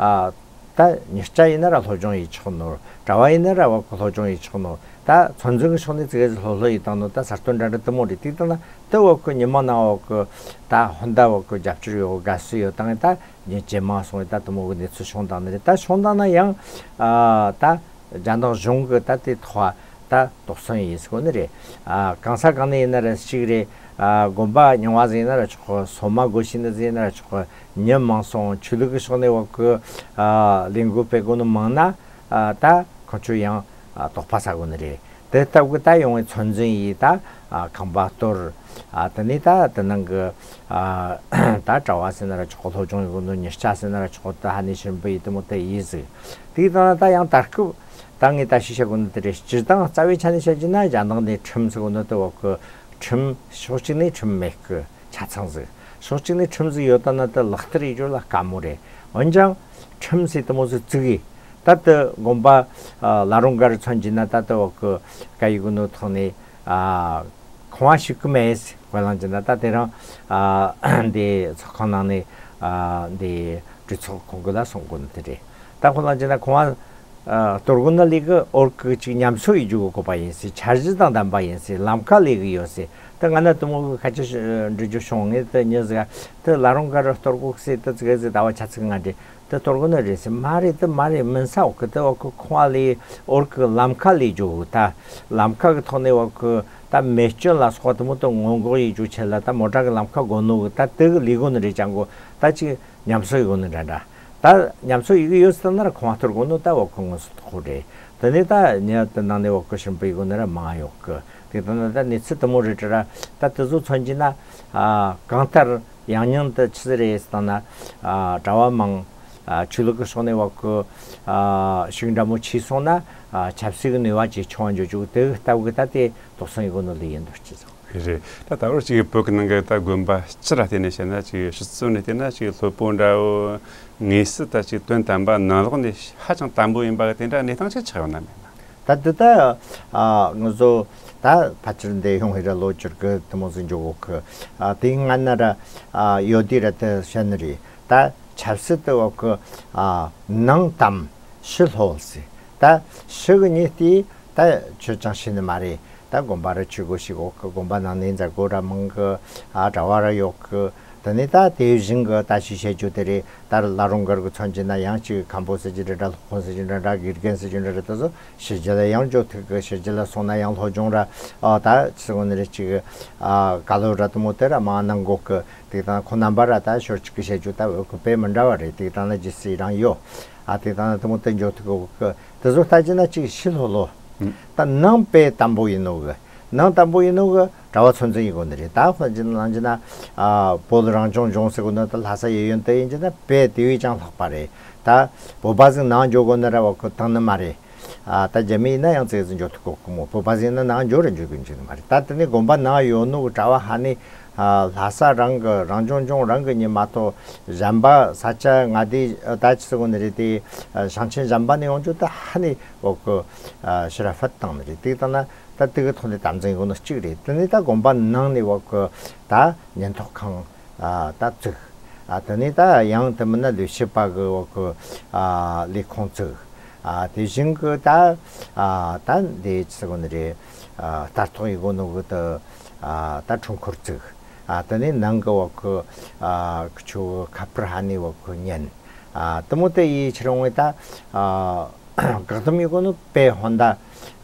ཨ་ད་མྱི་སྐྱ་ཡིན་ན་ར་སློབ་སྦྱོང་ཡི་ཆོག་ནོ། གྲྭ་པ་ཡིན་ན་ར་བ་གི་སློབ་སྦྱོང་ཡི་ཆོག་ནོ། ད་ཚོད་འཛིན་གི་ཕྱོགས་ནས་ཙི་གེ་ཟིག་ལྷོད་ལྷོད་ཡི་བཏང་ནོ། ད་གསར་གཏོད་འདྲ་འདྲ་དེ་མོ་རེད། དེ་བཏང་ན་དེ་བ་གི་མི་མང་ནང་བ་གི་ད་ཧོན་ད་བ་གི་རྒྱབ་སྐྱོར་ཡོད། དགའ་བསུ་ཡོད་བཏང་ཡི་ད་མྱི་ཇེ་མང་སོང་ཡི་ད་དེ་མོ་གི་གནས་ཚུལ་བྱུང་བཏང་ནི་རེད། ད་བྱུང་བཏང་ན་ཡང་ཨ་ད་རྒྱ་ནག་གཞུང་གི་ད་དེ་ཐོག་ད་དོགས་ཟོན་ཡིན་ཟེར་གོ་ནི་རེད། ཨ་གང་ས་གང་ནས་ཡིན་ན་ར་གཅིག་རེད། ཨ་དགོན་པ་རྙིང་བ་ཟིག་ཡིན་ན་ར་ཆོག་གི། སོ་མ་སྒོ་ཕྱེ་ནི་ཟིག་ཡིན་ན་ར་ཆོག་གི། མྱི་མང་སོང་། ཆོས་ལུགས་ཀྱི་ཕྱོགས་ནས་བ་གི་ཨ་ལས་འགུལ་སྤེལ་གོ་ནི་མང་ན་ཨ་ད་ཁོང་ཚོས་ཡང་ཨ་དོགས་པ་ཟ་གོ་ནི་རེད། དེ་ལྟ་བུ་ད་ཡོང་བའི་ཚོད་འཛིན་ཡིས་ད་ཨ་ཁང་པ་གཏོར། ཨ་དེ་ནས་ད་དེ་ནང་གི་ཨ་ད་གྲྭ་པ་ཟེར་ན་ར་ཆོག་གི། སློབ་སྦྱོང་ཡོད་གོ་ནོ་མྱི་སྐྱ་ཟེར་ན་ར་ཆོག་གི། ད་ཧ་ནི་ཞིམ་པོ་ཡི་དེ་མོ་དེ་ཡིས་ཟིག། དེ་ཡི་ད་ད་ཡང་ད་སྐབས་ད་ངས་ད་ཤེས་བྱ་གོ་ནི་དེ་རེད། སྤྱིར་བཏང་རྩ་བའི་ཆ་ནས་བཤད་རྒྱུ་ན་རྒྱ་ནག་ནས་ཁྲིམས་ཟེར་གོ་ནོ་དེ་བ་གི་ཁྲིམས་ཕྱོགས་གཅིག་ནས་ཁྲིམས་མེད་གི་ཆ་ཚང་ཟིག། ཕྱོགས་གཅིག་ནས་ཁྲིམས་ཟིག་ཡོད་ད་ན་དེ་ལག་བསྟར་ཡེད་རྒྱུ་ལ་དཀའ་མོ་རེད། འོན་ཀྱང་ཁྲིམས་ཟེར་དེ་མོ་ཟིག་བཙུགས་ཡི། ད་དེ་དགོན་པ་ཨ་བླ་རུང་སྒར་མཚོན་གྱི་ན་ད་དེ་བ་གི་ཀ་ཡི་གོ་ནོ་ཐོག་ནས་ཨ་ཁང་བ་ཞིག་གི་མེད་ཟེར། དཔེ་བླངས་ཀྱི་ན་ད་དེ་རང་ཨ་འདི་ཚོགས་ཁང་ནང་ནས་ཨ་འདི་གྲོས་ཚོགས་ཁང་གི་ལ་སོང་གོ་ནི་དེ་རེད། ད་དཔེ་བླངས་ཀྱི་ན་ཁང་བ་ཨ་གཏོར་གོ་ན་ལས་གི་འོར་གི་ཅིག་ཉམས་གསོ་ཡེད་རྒྱུ་གི་དགོས་པ་ཡིན་ཟེར། འཆར་གཞི་དང་ལྡན་པ་ཡིན་ཟེར། ལམ་ཁ་ལས་གི་ཡོད་ཟེར། ད་ང་ན་དེ་མོ་གི་ཁ་ཆད་འདྲི་རྒྱུ་བྱུང་། ངས་དེ་མྱི་ཟིག་དེ་བླ་རུང་སྒར་གཏོར་གོ་ཟེར། དེ་ཙི་གེ་ཟིག་ཟླ་བ་ཆ་ཚིག་ང་འདྲི། དེ་གཏོར་གོ་ནི་རེད་ཟེར། མ་རེད། དེ་མ་རེད། མིན་ས་འོག་གི་དེ་འོག་གི་ཁང་བ་ལས་འོར་གི་ལམ་ཁ་ལས་རྒྱུ་གི། ད་ལམ་ཁ་གི་ཐོག་ནས་འོག་གི་ད་མེ་སྐྱོན་ལ་སོགས་པ་དེ་མོ་དེ་སྔོན་འགོག་ཡེད་རྒྱུ་ཆེད་ལ་ད་མོ་ཊ་གི་ལམ་ཁ་དགོས་ནོ་གི། ད་དེ་གི་ལས་གོ་ནི་རེད། ཅང་གོ་ད་ཅིག་ཉམས་གསོ་ཡེད་གོ་ནི་འདྲ་འདྲ། ད་ཉམས་གསོ་ཡེད་གི་ཡོད་ཟེར་ན་ར་ཁང་བ་གཏོར་གོ་ནོ་ད་འོག་གི་དངོས་སུ་དོག་པོ་རེད། དེ་ནས་ད་ཉི་དེ་ནང་ནས་འོག་གི་ཞིམ་པོ་ཡེད་གོ་ནི་ར་མང་ཡོད་གི། དེ་ད་ན་ད་གནས་ཚུལ་དེ་མོ་རེད་དྲ་ར། ད་དེ་ཚོ་མཚོན་གྱི་ན་ཨ་གང་ལྟར་ཡང་སྙིང་དུ་ཆི་ཟིག་རེད་ཟེར་ན། ཨ་གྲྭ་པ་མང་ཨ་ཆོས་ལུགས་ཀྱི་ཕྱོགས་ནས་བ་གི་ཨ་ཤུགས་འདྲ་མོ་ཆེ་སོང་ན་ཨ་ཆབ་སྲིད་ཀྱི་ནུས་པ་ཇེ་ཆུང་བ་འགྱོ་རྒྱུ་དེ་ལྟ་བུ་གི་ད་དེ་དོགས་ཟོན་ཡེད་གོ་ནོ་ལས་ཡིན་འདུག་ཅི་ཟེར། རེད། ད་ད་བར་ཅིག་བོད་ཀྱི་ནང་གི་ད་དགོན་པ་སྤྱི་ལ་བལྟས་ནས་བཤད་ན། ཅིག་ཕྱི་ཚུལ་ནས་བལྟས་ན་ཅིག་ལྷོད་པོ་འདྲ་བོ། ངེས་སུ་ད་ཅིག་དོན་དམ་པ་ནང་ལོགས་ནས་ཧ་ཅང་དམ་པོ་ཡིན་པ་གི་དེ་འདྲ་གནས་སྟངས་ཅིག་ཆགས་ཡོད་ན་མེད་ན། ད་འདི་ད་ཨ་ང་ཚོ་ད་ཕལ་ཆེར་འདི་ཡོང་ཧི་ར་ལོ་བཅུ་དགུ་དེ་མོ་ཟིག་འགྱོ་གོ་གི། ཨ་དེའི་སྔ་ན་ར་ཨ་ཡོད་དེ་ར་དེ་བཤད་ནི་རེད། ད་ཆབ་སྲིད་དེ་འོག་གི་ཨ་ནང་དམ་ཕྱི་ལྷོད་ཟེར། ད་ཕྱི་གི་མྱི་དེ་ད་ཆོས་ཅང་ཤེས་ནི་མ་རེད། ད་དགོན་པ་ར་ཆོས་སྒོ་ཞིག་འོག་གི། དགོན་པ་ནང་ནས་མཛད་སྒོ་ར་མང་གི། ཨ་གྲྭ་པ་ར་ཡོད་གི། དེ་ནས་ད་དེ་བཞིན་གི་ད་ཅི་བཤད་རྒྱུ་དེ་རེད། ད་བླ་རུང་སྒར་གི་མཚོན་གྱི་ན་ཡང་ཅིག་མཁན་པོ་ཟེར་གྱི་འདྲ་འདྲ། སློབ་དཔོན་ཟེར་གྱི་འདྲ་འདྲ། དགེ་རྒན་ཟེར་གྱི་འདྲ་འདྲ། དེ་ཚོ་ཕྱི་རྒྱལ་ལ་ཡང་འགྱོ་ཐུབ་གི། ཕྱི་རྒྱལ་ལ་སོང་ན་ཡང་སློབ་སྦྱོང་ར་ཨ་ད་ཅི་ཟེར་གོ་ནི་རེད། ཅིག་ཨ་བཀའ་སློབ་ར་དེ་མོ་དེ་ར་མང་གནང་གོ་གི། དེ་དང་ཁོ་རྣམ་པ་ར་ད་ཞོར་ཅིག་གི་བཤད་རྒྱུ་ད་འོག་གི་དཔེ་མི་འདྲ་བ་རེད། དེ་དང་ན་ཇི་སྲིད་རང་ཡོད། ཨ་དེ་དང་ན་དེ་མོ་དེ་འགྱོ་ཐུབ་གོ་གི། དེ་ཚོ་ལྟ་གྱི་ན་ཅིག་ཕྱི་ལྷོད་ལྷོད། ད་ནང་དཔེ་དམ་པོ་ཡིན་ནོ་གི། ནང་དམ་པོ་ཡིན་ནོ་གི་གྲྭ་པ་ཚོད་འཛིན་ཡེད་གོ་ནི་རེད། ད་དཔེ་ཅིག་ནང་གྱི་ན་ཨ་བོད་རང་སྐྱོང་ལྗོངས་ཟེར་གོ་ནོ་ད་ལྷ་ས་གཡས་གཡོན་དེ་ཡིན་གྱི་ན་དཔེ་དེ་བས་ཀྱང་ལྷག་པ་རེད། ད་བོད་པ་ཟིག་ནང་འགྱོ་གོ་ནི་ར་འོག་གི་བཏང་ནི་མ་རེད། ཨ་ད་རྒྱ་མི་ཡིན་ན་ཡང་ཙིག་ཙིག་འགྱོ་ཐུབ་གོ་གི་མོ། བོད་པ་ཟིག་ཡིན་ན་ནང་འགྱོ་ར་འགྱོ་གི་འཇུག་ནི་མ་རེད། ད་དེ་ནས་དགོན་པ་ནང་ཡོད་ནོ་གི་གྲྭ་པ་ཧ་ནི་ཨ་ལྷ་ས་རང་གི་རང་སྐྱོང་ལྗོངས་རང་གི་མྱི་མ་གཏོགས་གཞན་པ་ས་ཆ་མངའ་སྡེ་ཨ་ད་ཅི་ཟེར་གོ་ནི་རེད། དེ་ཨ་ཞིང་ཆེན་གཞན་པ་ནས་ཡོང་རྒྱུ་ད་ཧ་ནི་འོག་གི་ཨ་ཕྱིར་ར་ཕུད་བཏང་ནི་རེད། དེ་ལྟ་ན་ད་དེ་གི་ཐོག་ནས་དམ་འཛིན་ཡེད་གོ་ནི་གཅིག་རེད། དེ་ནས་ད་དགོན་པ་ནང་ནས་འོག་གི་ད་ཉེན་རྟོག་ཁང་ཨ་ད་བཙུགས། ཨ་དེ་ནས་ད་ཡང་དེ་མིན་ན་ལས་བྱེད་པ་གི་འོག་གི་ཨ་ལས་ཁུངས་བཙུགས། ཨ་དེ་བཞིན་གི་ད་ཨ་ད་འདི་ཅི་ཟེར་གོ་ནི་རེད། ཨ་ལྟ་རྟོག་ཡེད་གོ་ནོ་གི་ད་ཨ་ད་ཁྲོམ་སྐོར་བཙུགས། ཨ་དེ་ནས་ནང་གི་འོག་གི་ཨ་ཁུ་ཆོ་ཁ་པར་ཧ་ནི་འོག་གི་ཉན། ཨ་དེ་མོ་དེ་ཡི་ཕྱིར་འོང་བའི་ད་ཨ་བཀག་སྡོམ་ཡེད་གོ་ནོ་དཔེ་ཧོན་ད་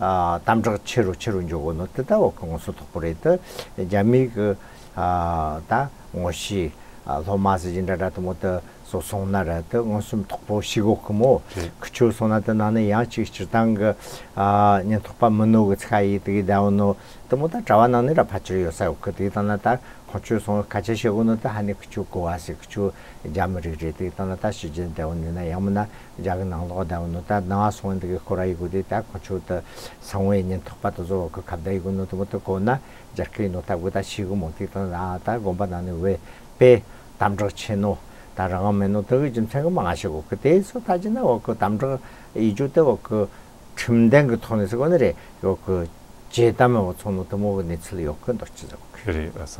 ཨ་དམ་དྲག་ཆེ་རུ་ཆེ་རུ་འགྱོ་གོ་ནོ་དེ་ད་འོག་གི་དངོས་སུ་དོག་པོ་རེད། དེ་རྒྱ་མི་གི་ ཨ་ད་ངོ་ཤེས་ཨ་སློབ་མ་ཟེར་གྱི་འདྲ་འདྲ་དེ་མོ་དེ་སོ་སོང་ན་ར་དེ་མངོན་སུམ་དོགས་པོ་ཤེས་གོ་གི་མོ། རེད། ཁི་ཆོ་སོང་ན་དེ་ནང་ནས་ཡང་ཅིག་སྤྱིར་བཏང་གི་ཨ་ཉེན་རྟོག་པ་མིན་ནོ་གི་ཚ་ཡི་དེ་གི་ད་འོ་ནོ་དེ་མོ་ད་གྲྭ་བ་ནང་ནས་ར་ཕལ་ཆེར་ཡོད་ས་ཡོད་གི། དེ་དང་ན་ད་ཁོང་ཆོས་སོང་སྐད་ཆ་བཤད་གོ་ནོ་ད་ཧ་ནི་ཁི་ཆོ་གོ་བ་ཟེར། ཁི་ཆོ་རྒྱ་མི་རིགས་རེད། དེ་དང་ན་ད་ཕྱི་རྒྱལ་ད་འོ་ནི་ན་ཡང་མིན་ན་རྒྱ་གི་ནང་ལོགས་ད་འོ་ནོ་ད་ནང་སོང་འདི་གི་ཁོ་ར་ཡི་གོ་དེ་ད་ཁོང་ཆོ་ད་སང་བའི་ཉེན་རྟོག་པ་དེ་ཚོ་གི་ཁ་བརྡ་ཡི་གོ་ནོ་དེ་མོ་དེ་གོ་ན་རྒྱ་སྐད་ནོ་ད་གོ་ད་ཤེས་གི་མོ། དེ་དང་ན་ད་དགོན་པ་ནང་ནས་བས་པས་དམ་དྲག་ཆེ་ནོ་ད་རང་དབང་མེད་ནོ་དེ་གི་རྒྱུ་མཚན་གི་མང་ང་ཤེས་གོ་གི། དེ་སོ་ད་ཅི་ན་འོ་གི་དམ་དྲག་ཡི་རྒྱུ་དེ་འོ་གི་ཁྲིམས་དོན་གི་ཐོག་ནས་ཟེར་གོ་ནི་རེད། འོ་གི་ཇེ་དམ་མེ་བོ་ཚོང་ནོ་དེ་མོ་གི་གནས་ཚུལ་ཡོད་གི་འདུག་ཅི་ཟེར་གོ་གི། རེད། ཨ་ས་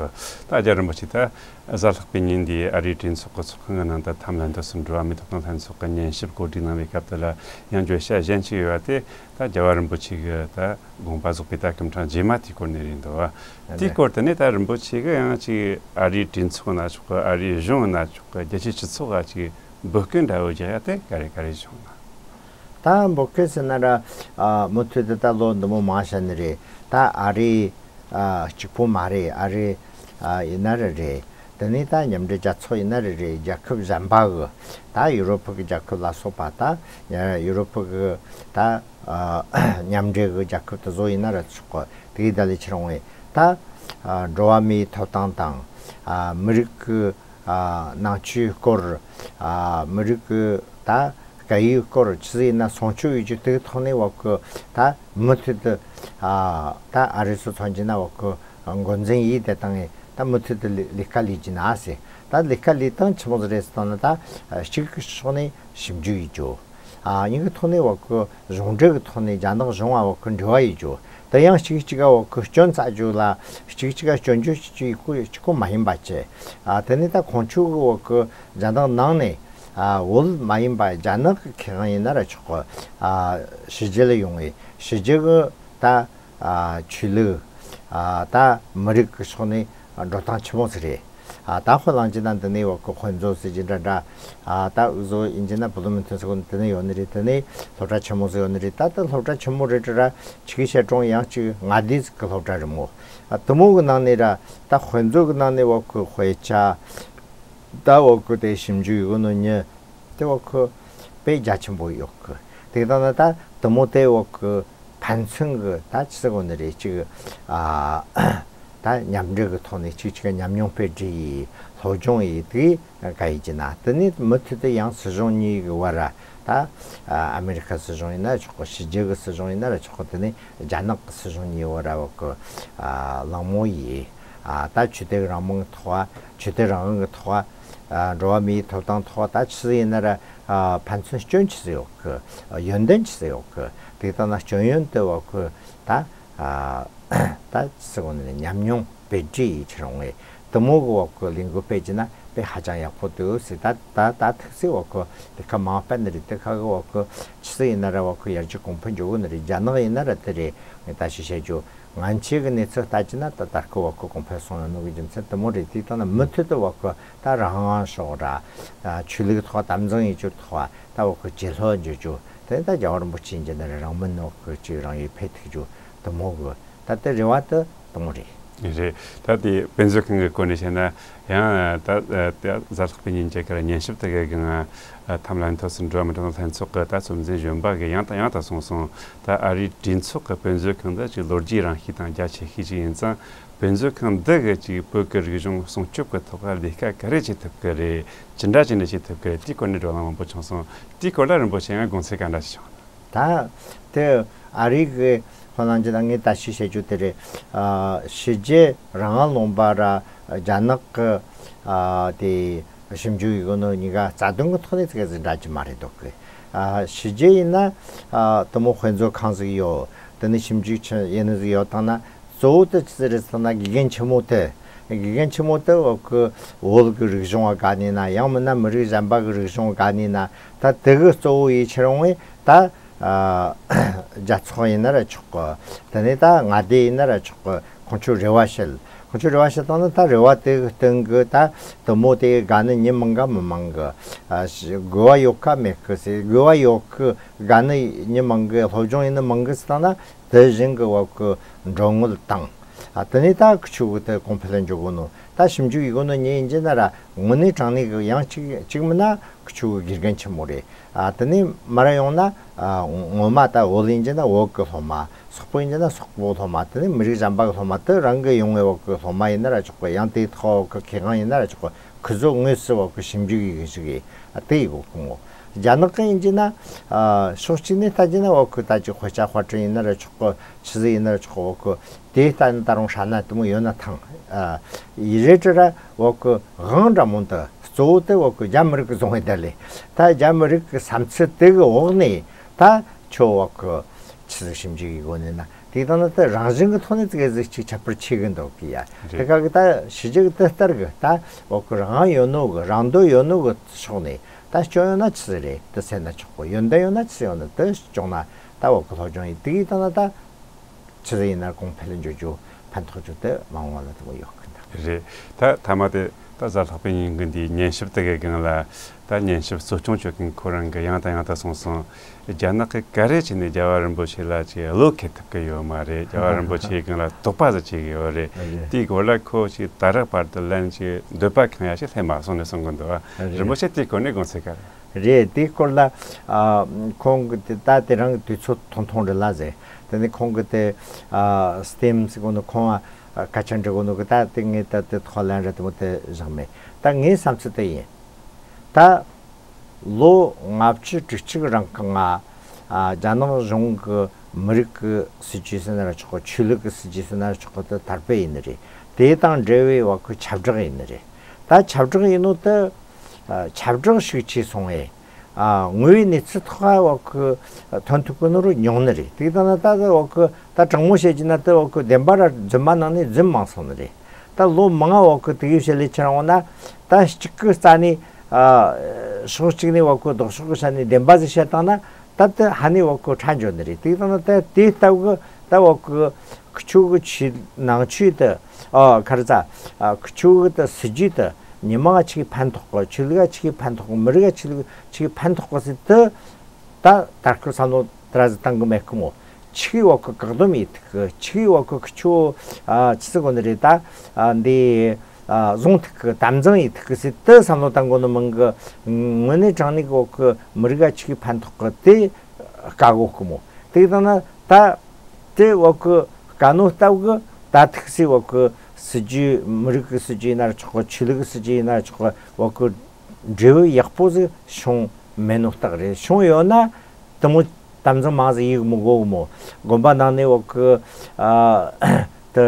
ད་རྒྱ་རིན་པོ་ཆེ་ད་གཟའ་ལྷག་པའི་ཉིན་འདིའི་ཨ་རིའི་གྲོས་ཚོགས་ཀྱི་ཚོགས་ཁང་གི་ནང་དུ་འཐབ་ལམ་དུ་སུ་འགྲོ་བ་མི་ཐོབ་ཐང་ལྷན་ཚོགས་ཀྱི་ཉན་ཞིབ་གོ་སྒྲིག་གནང་བའི་སྐབས་དེ་ལ་ཡང་བརྗོད་བྱ་གཞན་ཞིག་ཡོད་པ་དེ་ད་རྒྱལ་བ་རིན་པོ་ཆེ་གི་ད་དགོངས་པ་རྫོགས་པའི་ད་སྐུ་ཕྲེང་རྗེས་མ་དེའི་སྐོར་ནས་རེད་འདུག་བ། དེའི་སྐོར་དེ་ནས་ད་རིན་པོ་ཆེ་གི་ཡང་ཅིག་ཨ་རིའི་གྲོས་ཚོགས་ན་ཆོག་གི། ཨ་རིའི་གཞུང་ན་ཆོག་གི། རྒྱལ་སྤྱིའི་སྤྱི་ཚོགས་ལ་ཅིག་འབོད་སྐུལ་འདྲ་བོ་རྒྱག་ཡ་དེ་ག་རེ་ག་རེ་བྱུང་ན། ད་འབོད་སྐུལ་ཟེར་ན་ར་ཨ་མུ་མཐུད་དུ་ད་ལོ་འདི་མོ་མང་ཤ་ནི་རེད། ད་ཨ་རི་ཨ་གཅིག་པོ་མ་རེད། ཨ་རི་ཨ་ཡིན་ན་ར་རེད། དེ་ནས་ད་མཉམ་འབྲེལ་རྒྱལ་ཚོགས་ཡིན་ན་ར་རེད། རྒྱལ་ཁབ་གཞན་པ་གི་ད་ཡུ་རོབ་གི་རྒྱལ་ཁབ་ལ་སོགས་པ་ད་ཡུ་རོབ་གི་ད་ཨ་མཉམ་འབྲེལ་གི་རྒྱལ་ཁབ་དེ་ཚོ་ཡིན་ན་ར་ཆོག་གི། དེ་གི་ད་ལས་ཕྱིར་འོང་བའི་ད་ཨ་འགྲོ་བ་མིའི་ཐོབ་ཐང་དང་ཨ་མི་རིགས་གི་ཨ་ནང་ཆོས་སྐོར། ཨ་མི་རིགས་ཀྱི་ད་སྐད་ཡིག་སྐོར་ཆི་ཟིག་ཡིན་ན་སྲུང་སྐྱོབ་ཡོད་རྒྱུ་དེ་གི་ཐོག་ནས་འོག་གི་ད་མུ་མཐུད་དུ་ཨ་ད་ཨ་རི་སོ་ཚོང་རྒྱུ་ན་འོག་གི་འགོ་འཛིན་ཡིན་དེ་དང་ད་མུ་མཐུད་དུ་ལས་ལས་ཀ་ལས་རྒྱུ་ན་ཟེར། ད་ལས་ཀ་ལས་སྟངས་ཆི་མོ་ཟིག་རེད་ཟེར་བཏང་ན། ད་གཅིག་གི་ཕྱོགས་ནས་ཞིབ་འཇུག་ཡིན་རྒྱུ། ཨ་ཡིན་གི་ཐོག་ནས་འོག་གི་གཞུང་འབྲེལ་གི་ཐོག་ནས་རྒྱ་ནག་གཞུང་བ་འོག་གི་འབྲེལ་བ་ཡོད་རྒྱུ། དེ་ཡང་གཅིག་གཅིག་ག་འོག་གི་སྐྱོན་བཙལ་རྒྱུ་ལ་གཅིག་གཅིག་ག་སྐྱོན་བརྗོད་བྱེད་རྒྱུ་ཡིན་ཁོ་གཅིག་པོ་མ་ཡིན་པ་བྱས། ཨ་དེ་ནས་ད་ཁོང་ཚོ་གི་འོག་གི་རྒྱ་ནག་ནང་ནས་ཨ་བོད་མ་ཡིན་པ་རྒྱ་ནག་གི་ཁེ་དབང་ཡིན་ན་ར་ཆོག་གི། ཨ་ཕྱི་རྒྱལ་ལ་ཡོང་བའི་ཕྱི་རྒྱལ་གི་ད་ཨ་ཆོས་ལུགས་ཨ་ད་མི་རིགས་ཀྱི་ཕྱོགས་ནས་འགྲོ་སྟངས་ཆི་མོ་ཟིག་རེད། ཨ་ད་དཔེ་བླངས་བྱས་ན་འདི་ནས་འོག་གི་དཔེ་མཛོད་ཟེར་གྱི་འདྲ་འདྲ། ཨ་ད་འུ་ཚོ་ཡིན་གྱི་ན་བུ་ལོན་མི་མཐུན་ཟེར་གོ་ནི་འདི་ནས་ཡོད་ནི་རེད། འདི་ནས་སློབ་གྲྭ་ཆེན་མོ་ཟིག་ཡོད་ནི་རེད། ད་ལྟ་སློབ་གྲྭ་ཆེན་མོ་རེད་འདྲ་ཆི་གི་བཤད་གྲོང་ཡང་ཅིག་མངའ་སྡེ་ཟིག་གི་སློབ་གྲྭ་རེད་མོ། ཨ་དེ་མོ་གི་ནང་ནས་ར་ད་དཔེ་མཛོད་གི་ནང་ནས་འོག་གི་དཔེ་ཆ་ད་འོག་གི་དེ་ཞིབ་འཇུག་ཡོད་ནོ་ཉི། དེ་འོག་གི་དཔེ་རྒྱ་ཆེན་པོ་ཡོད་གི། དེ་ལྟ་ན་ད་དེ་མོ་དེ་འོག་གི་ཕན་ཚུན་གི་ད་ཅི་ཟེར་གོ་ནི་རེད། ཅིག་ཨ་ད་མཉམ་འབྲེལ་གི་ཐོག་ནས་ཅིག་ཅིག་ཉམས་མྱོང་སྤེལ་རེས་ཡིས་སློབ་སྦྱོང་ཡིས་དེ་ག་ཡིན་གྱི་ན། དེ་ནས་མུ་མཐུད་དུ་ཡང་སྲིད་གཞུང་གཉིས་གི་བར་ར་ད་ཨ་མེ་རི་ཁ་སྲིད་གཞུང་ཡིན་ན་ཆོག་གི། ཕྱི་རྒྱལ་གི་སྲིད་གཞུང་ཡིན་ན་ར་ཆོག་གི། དེ་ནས་རྒྱ་ནག་གི་སྲིད་གཞུང་གཉིས་བར་ར་འོག་གི་ཨ་གླེང་མོལ་ཡིས་ཨ་ད་ཆོས་དད་རང་མོས་ཐོག་ཆོས་དད་རང་དབང་གི་ཐོག་ཨ་འགྲོ་བ་མིའི་ཐོབ་ཐང་ཐོག་ད་ཆི་ཟིག་ཡིན་ན་ར་ཨ་ཕན་ཚུན་སྐྱོན་ཆི་ཟིག་ཡོད་གི། ཨ་ཡོན་ཏན་ཆི་ཟིག་ཡོད་གི། དེ་ལྟ་ན་སྐྱོན་ཡོན་དེ་འོག་གི་ད་ཨ་ད་ཆི་ཟེར་གོ་ནི་ཉམས་མྱོང་སྤེལ་རེས་ཡིས་ཕྱིར་འོང་བའི་དེ་མོ་གི་འོག་གི་ལས་འགུལ་སྤེལ་གྱི་ན་དཔེ་ཧ་ཅང་ཡག་པོ་འདུག་ཟེར། ད་ད་ད་ཐུག་སའི་འོག་གི་དེ་ཁ་མང་སྤེལ་ནི་རེད། དེ་ཁ་གི་འོག་གི་ཆི་ཟིག་ཡིན་ན་ར་འོག་གི་ཡར་རྒྱས་གོང་འཕེལ་འགྱོ་གི་ནི་རེད། རྒྱ་ནག་ཡིན་ན་ར་དེ་རེད། ངས་ད་ཞིག་བཤད་རྒྱུ། ང་ཆེ་གི་གནས་ཚུལ་ལྟ་ཅི་ན་ད་ལྟ་སྐུ་བ་ཁོ་གོང་འཕེལ་སོང་ཡོད་ནོ་གི་རྒྱུ་མཚན་དེ་མོ་རེད། དེ་ལྟ་ན་མུ་མཐུད་དུ་བ་ཁོ་ད་རང་དབང་ཤོག་ར་ཆོས་ལུགས་ཐོག་དམ་འཛིན་ཡིན་རྒྱུ་ཐོག་ད་བ་ཁོ་ཇེ་ལྷོད་འགྱོ་རྒྱུ་དེ་ད་རྒྱལ་བ་རིན་པོ་ཆེ་ཡིན་གྱི་ན་རང་མི་ནོ་གི་ཅིག་རང་ཡུལ་འཕེལ་ཐུབ་རྒྱུ་དེ་མོ་གི་ད་ལྟ་རེ་བ་དེ་དེ་མོ་རེད། རེད། ད་དེ་དཔེ་མཛོད་ཁང་གི་སྐོར་ནས་བཤད་ན་ཡང་ད་ད་གཟའ་ལྷག་པའི་ཉིན་གྱི་ཀར་ཉན་ཞིབ་དེ་གའི་གི་ང་ཨ་ཐམ་ལན་ཐོ་སི་འགྲོ་བ་མི་གྲངས་ལྷན་ཚོགས་ཀྱི་ད་གཙོ་འཛིན་གཞོན་པ་གི་ཡང་དང་ཡང་དུ་གསུངས་སོང་། ད་ཨ་རིའི་གྲོས་ཚོགས་ཀྱི་དཔེ་མཛོད་ཁང་འདི་ཅིག་ལོ་རྒྱུས་རིང་ཤོས་དང་རྒྱ་ཆེ་ཤོས་ཅིག་ཡིན་ཙང་། དཔེ་མཛོད་ཁང་འདི་གི་ཅིག་བོད་ཀྱི་རིག་གཞུང་སྲུང་སྐྱོབ་ཀྱི་ཐོག་ལ་ལས་ཀ་ག་རེ་བྱེད་ཐུབ་ཀྱི་རེད། ཅི་འདྲ་ཅི་འདྲ་བྱེད་ཐུབ་ཀྱི་རེད། དེའི་སྐོར་ནས་བགྲོ་གླེང་མང་པོ་བྱུང་སོང་། དེའི་སྐོར་ལ་རིན་པོ་ཆེ་ཡང་དགོངས་ཚུལ་ག་འདྲ་ཞིག་བྱུང་། ད་དེ་ཨ་རི་གི་ཧྥ་ལང་ཅི་ད་ངས་ད་ཞིག་བཤད་རྒྱུ་དེ་རེད། ཨ་ཕྱི་རྒྱལ་རང་དབང་ལུང་པ་ར་རྒྱ་ནག་གི་ཨ་དེ་ཞིབ་འཇུག་ཡི་གོ་ནོ་གཉིས་ཀ་རྩ་དོན་གི་ཐོག་ནས་ཙི་གེ་ཟིག་འདྲ་གི་མ་རེད་འདུག་གི། ཨ་ཕྱི་རྒྱལ་ཡིན་ན་ཨ་དེ་མོ་དཔེ་མཛོད་ཁང་ཟིག་ཡོད། དེ་ནས་ཞིབ་འཇུག་ཆེན་ཡིན་ནི་ཟིག་ཡོད་དང་ན་གཙོ་བོ་དེ་ཅི་ཟིག་རེད་ཟེར་ན་དགེ་རྒན་ཆེན་མོ་དེ། དགེ་རྒན་ཆེན་མོ་དེ་བོད་གི་བོད་གི་རིག་གཞུང་བ་ག་ནས་ན་ཡང་མིན་ན་མི་རིགས་གཞན་པ་གི་རིག་གཞུང་བ་ག་ནས་ན་ད་དེ་གི་གཙོ་བོ་ཡིས་ཕྱིར་འོང་བས་ད། ཨ་རྒྱལ་ཚོགས་ཡིན་ན་ར་ཆོག་གི། དེ་ནས་ད་མངའ་སྡེ་ཡིན་ན་ར་ཆོག་གི། ཁོང་ཚོས་རེ་བ་བྱེད། ཁོང་ཚོས་རེ་བ་བྱེད་བཏང་ན་ད་རེ་བ་དེ་གི་སྟེང་གི་ད་དེ་མོ་དེ་གི་དགའ་ནི་མི་མང་ག་མི་མང་གི། ཨ་དགོས་པ་ཡོད་ཁ་མེད་གི་ཟེར། དགོས་པ་ཡོད་གི་དགའ་ནི་མི་མང་གི། སློབ་སྦྱོང་ཡིན་ནི་མང་གི་ཟེར་བཏང་ན་དེ་བཞིན་གི་བ་གི་འགྲོ་དངུལ་དང་། ཨ་དེ་ནས་ད་ཁི་ཆོ་གི་དེ་གོང་འཕེལ་ལ་འགྱོ་གོ་ནོ། ད་ཞིབ་འཇུག་ཡེ་གོ་ནོ་ཉེ་ཡིན་གྱི་ན་ར་དངོས་གནས་དྲང་གནས་གི་ཡང་གཅིག་གཅིག་མིན་ན་ཁི་ཆོ་གི་དགེ་རྒན་ཆེན་མོ་རེད། ཨ་དེ་ནས་མ་ར་ཡོང་ན་ཨ་ངོ་མ་ད་བོད་ཡིན་གྱི་ན་བོད་གི་སློབ་མ། སོག་པོ་ཡིན་གྱི་ན་སོག་པོ་སློབ་མ། དེ་ནས་མི་རིགས་གཞན་པ་གི་སློབ་མ། དེ་རང་གི་ཡོང་བའི་བོད་གི་སློབ་མ་ཡིན་ན་ར་ཆོག་གི། ཡང་དེ་ཐོག་གི་མཁས་དབང་ཡིན་ན་ར་ཆོག་གི། ཁི་ཚོ་དངོས་སུ་བོད་གི་ཞིབ་འཇུག་ཡེ་གི་ཞིག་ཡིན། ཨ་དེ་ཡེ་གོ་གི་མོ། རྒྱ་ནག་གི་ཡིན་གྱི་ན་ཨ་ཕྱོགས་གཅིག་ནས་ལྟ་གྱི་ན་བོད་གི་ད་ཅིག་དཔེ་ཆ་དཔར་སྐྲུན་ཡིན་ན་ར་ཆོག་གི། ཆི་ཟིག་ཡིན་ན་ར་ཆོག་གི། བོད་གི་དེ་ལྟ་ན་ད་རུང་ཧྲ་ན་དེ་མོ་ཡོད་ན་ཐང་། ཨ་ཡི་རེད་དྲ་ར་བོད་གི་དབང་འདྲ་མོ་འདི་གཙོ་བོ་དེ་བོད་གི་རྒྱ་མི་རིགས་གི་བཟུང་བའི་ད་ལས། ད་རྒྱ་མི་རིགས་གི་བསམ་ཚུལ་དེ་གི་འོག་ནས་ད་ཁྱོད་བོད་གི་ཆི་ཟིག་ཞིབ་འཇུག་ཡེ་གོ་ནས་ན། དེ་ལྟ་ན་ད་རང་བཞིན་གི་ཐོག་ནས་ཙི་གེ་ཟིག་ཅིག་ཁྱད་པར་ཆེ་གི་འདུག་གི་ཡ། དེ་རེད། ག་གི་ད་ཕྱི་རྒྱལ་གི་དེ་ལྟར་གི་ད་བོད་གི་རང་ཡོད་ནོ་གི། རང་འདོད་ཡོད་ནོ་གི་ཕྱོགས་ནས་ད་སྐྱོན་ཡོད་ན་ཆི་ཟིག་རེད། དེ་སེལ་ན་ཆོག་གི། ཡོན་ཏན་ཡོད་ན་ཆི་ཟིག་ཡོད་ན་དེ་སྐྱོང་ན་ད་བོད་གི་སློབ་སྦྱོང་ཡེ་དེ་གི་ལྟ་ན་ད་ཆི་ཟིག་ཡིན་ན་གོང་འཕེལ་འགྱོ་རྒྱུ་ཕན་ཐོགས་རྒྱུ་དེ་མ་འོངས་པ་ལ་དེ་མོ་ཡོད་གི་འདུག། རེད། ད་ཐ་མ་དེ་ད་གཟའ་ལྷག་པའི་ཉིན་གི་འདིའི་ཉན་ཞིབ་དེ་གའི་སྒང་ལ། ད་ཉན་ཞིབ་གཙོ་སྐྱོང་བྱེད་མཁན་ཁོ་རང་གི་ཡང་དང་ཡང་དུ་གསུངས་སོང་། རྒྱ་ནག་གི་ག་རེ་བྱས་ནས་རྒྱལ་བ་རིན་པོ་ཆེ་ལ་ཅིག་བློ་ཁེལ་ཐུབ་ཀྱི་ཡོད་མ་རེད། རྒྱལ་བ་རིན་པོ་ཆེའི་སྒང་ལ་དོགས་པ་ཟིག་བྱེད་ཀྱི་ཡོད་རེད། རེད། དེའི་སྐོར་ལ་ཁོ་ཅིག་ད་རག་བར་དུ་ལན་ཅིག་འདོད་པ་ཁེངས་ཡ་ཞིག་སླེབས་མ་སོང་ནས་གསུང་གི་འདུག། རེད། རིན་པོ་ཆེ་དེའི་སྐོར་ནས་དགོངས་ཚུལ་ག་རེ། རེད། དེའི་སྐོར་ལ་ཨ་ཁོང་གི་དེ་ད་དེ་རིང་གི་དུས་ཚོད་ཐུང་ཐུང་རེད་ལ་ཟེར། དེ་ནས་ཁོང་གི་དེ་ཨ་སི་ཊིམ་ཟེར་གོ་ནོ། ཁོང་ཨ་སྐད་ཆ་འདྲི་གོ་ནོ་གི་ད་དེ་ངས་ད་དེ་ཐོག་ལན་རེ་དེ་མོ་དེ་བཞག་མེད། ད་ངའི་བསམ་ཚུལ་དེ་ཡིན། ད་ལོ་ལྔ་བཅུ་དྲུག་ཅུ་གི་རིང་གི་ང་ཨ་རྒྱ་ནག་གཞུང་གི་མི་རིགས་ཀྱི་སྲིད་ཇུས་ཟེར་ན་ར་ཆོག་གི། ཆོས་ལུགས་ཀྱི་སྲིད་ཇུས་ཟེར་ན་ར་ཆོག་གི། དེ་དར་སྤེལ་ཡེ་ནི་རེད། དེ་དང་འབྲེལ་བའི་བོད་གི་ཁྱབ་བསྒྲགས་ཡེ་ནི་རེད། ད་ཁྱབ་བསྒྲགས་ཡེ་ནོ་དེ་ཨ་ཁྱབ་བསྒྲགས་ཤུགས་ཆེ་སོང་ངས། ཨ་དངོས་ཡོད་གནས་ཚུལ་ཐོག་བོད་གི་ཐོན་ཐུབ་གི་ནོ་རུ་ཉུང་ནི་རེད། དེ་ལྟ་ན་ད་ད་བོད་གི་ད་དྲང་མོ་བཤད་རྒྱུ་ན་ད་བོད་གི་བདེན་པ་ར་རྫུན་མ་ནང་ནས་རྫུན་མང་སོང་ནི་རེད། ད་ལོ་མང་བོད་གི་དེ་གི་བཤད་ལས་ཁྱེར་འོང་ན། ད་གཅིག་གི་རྩ་ནས་ཨ་ཕྱོགས་གཅིག་ནས་བོད་གི་ལྡོག་ཕྱོགས་གི་ཆ་ནས་བདེན་པ་ཟིག་བཤད་བཏང་ན། ད་དེ་ཧ་ནས་བོད་གི་ཁྲ་འཇོག་ནི་རེད། དེ་ལྟ་ན་ད་དེ་ལྟ་བུ་གི་ད་བོད་གི་ཁི་ཆོ་གི་ཆོས་ནང་ཆོས་དེ། ཨ་ག་རེ་ཟ། ཨ་ཁི་ཆོ་གི་ད་སྲིད་ཇུས་དེ་མི་མང་ཆི་གི་ཕན་ཐོགས་གི། ཆོས་ལུགས་ཆི་གི་ཕན་ཐོགས་གི། མི་རིགས་ཆི་ལུགས་ཆི་གི་ཕན་ཐོགས་གི་ཟེར་དེ། ད་ད་ཁོ་བསམ་བློ་དེ་ར་ཟིག་བཏང་གི་མེད་གི་མོ། ཆི་གི་བོད་གི་བཀག་སྡོམ་ཡེ་ཐུབ་གི། ཆི་གི་བོད་གི་ཁི་ཆོ་ཨ་ཆི་ཟེར་གོ་ནི་རེད། ད་ཨ་འདི་ཨ་བཟུང་ཐུབ་གི། དམ་འཛིན་ཡེ་ཐུབ་གི་ཟེར་དེ་བསམ་བློ་བཏང་གོ་ནི་མིན་གི། དངོས་གནས་དྲང་གནས་གི་བོད་གི་མི་རིགས་ཆི་གི་ཕན་ཐོགས་གི་དེ་དཀའ་གོ་གི་མོ། དེ་ལྟ་ན་ད་དེ་བོད་གི་དཀའ་ནོ་ལྟ་བུ་གི། ད་ཐུག་སའི་བོད་གི་སྲིད་ཇུས། མི་རིགས་གི་སྲིད་ཇུས་ཡིན་ན་ར་ཆོག་གི། ཆོས་ལུགས་གི་སྲིད་ཇུས་ཡིན་ན་ར་ཆོག་གི། བོད་གི་འབྲས་བུ་ཡག་པོ་ཟིག་བྱུང་མེད་ནོ་རྟགས་རེད། བྱུང་ཡོད་ན་དེ་མོ་དམ་འཛིན་མང་ཟིག་ཡེ་གི་མི་དགོ་གི་མོ། དགོན་པ་ནང་ནས་བོད་གི་ཨ་དེ་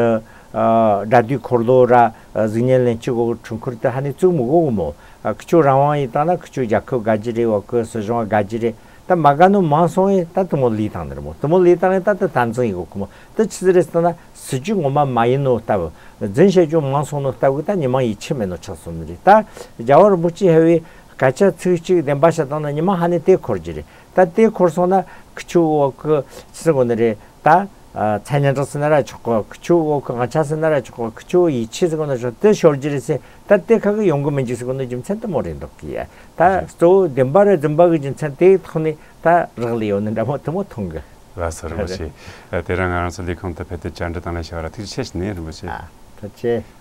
ཨ་དགྲ་འདུལ་འཁོར་ལོ་ར་གཟུགས་བརྙན་ལེན་སྤྱོད་གོ་གི་འཕྲུལ་འཁོར་དེ་ཧ་ནས་བཙུགས་མི་དགོ་གི་མོ། ཨ་ཁི་ཆོ་རང་དབང་ཡེ་བཏང་ན་ཁི་ཆོ་རྒྱལ་ཁབ་དགའ་རྒྱུ་རེད། བོད་གི་སྲིད་གཞུང་དགའ་རྒྱུ་རེད། ད་མ་དགའ་ནོ་མང་སོང་ངས་ད་དེ་མོ་ལས་བཏང་ནི་རེད་མོ། དེ་མོ་ལས་བཏང་ངས་ད་དེ་དམ་འཛིན་ཡེ་གོ་གི་མོ། དེ་ཆི་ཟིག་རེད་ཟེར་ན་སྲིད་ཇུས་ངོ་མ་མ་ཡིན་ནོ་ལྟ་བུ། རྫུན་བཤད་རྒྱུ་མང་སོང་ནོ་ལྟ་བུ་གི་ད་མི་མང་ཡིད་ཆེས་མེད་ནོ་ཆགས་སོང་ནི་རེད། ད་རྒྱལ་བ་རིན་པོ་ཆེ་ཧ་བའི་སྐད་ཆ་ཚིག་གཅིག་བདེན་པ་བཤད་བཏང་ན་མི་མང་ཧ་ནས་དེ་འཁོར་རྒྱུ་རེད། ད་དེ་འཁོར་སོང་ན་ཁི་ཆོ་བོད་གི་ཆི་ཟེར་གོ་ནི་རེད། ད་ཨ་མཚན་སྙན་གྲགས་ཟེར་ན་ར་ཆོག་གི། ཁི་ཆོ་བོད་གི་དབང་ཆ་ཟེར་ན་ར་ཆོག་གི། ཁི་ཆོ་ཡིད་ཆེས་ཟེར་གོ་ནི་ཆོག་དེ་ཤོར་རྒྱུ་རེད་ཟེར། ད་དེ་ཁ་གི་ཡོང་གི་མི་འཇུག་ཟེར་གོ་ནི་རྒྱུ་མཚན་དེ་མོ་རེད་འདུག་གི་ཡ། ད་རེད། གཙོ་བོ་བདེན་པ་རེད་རྫུན་པ་གི་རྒྱུ་མཚན་དེའི་ཐོག་ནས་ད་རག་ལས་ཡོད་ནི་འདྲ་མོ་དེ་མོ་མཐོང་གི། ལགས་སོ། རིན་པོ་ཆེ། རེད། ཨ་དེ་རིང་ང་རང་ཚོ་ལས་ཁུངས་དུ་ཕེབས་ཏེ་བཅར་འདྲི་དང་ལེན་བྱས་པ་ལ་ཐུགས་རྗེ་ཆེ་ཞུ་ནས། རིན་པོ་ཆེ། ཨ་ཐུགས་རྗེ་ཆེ།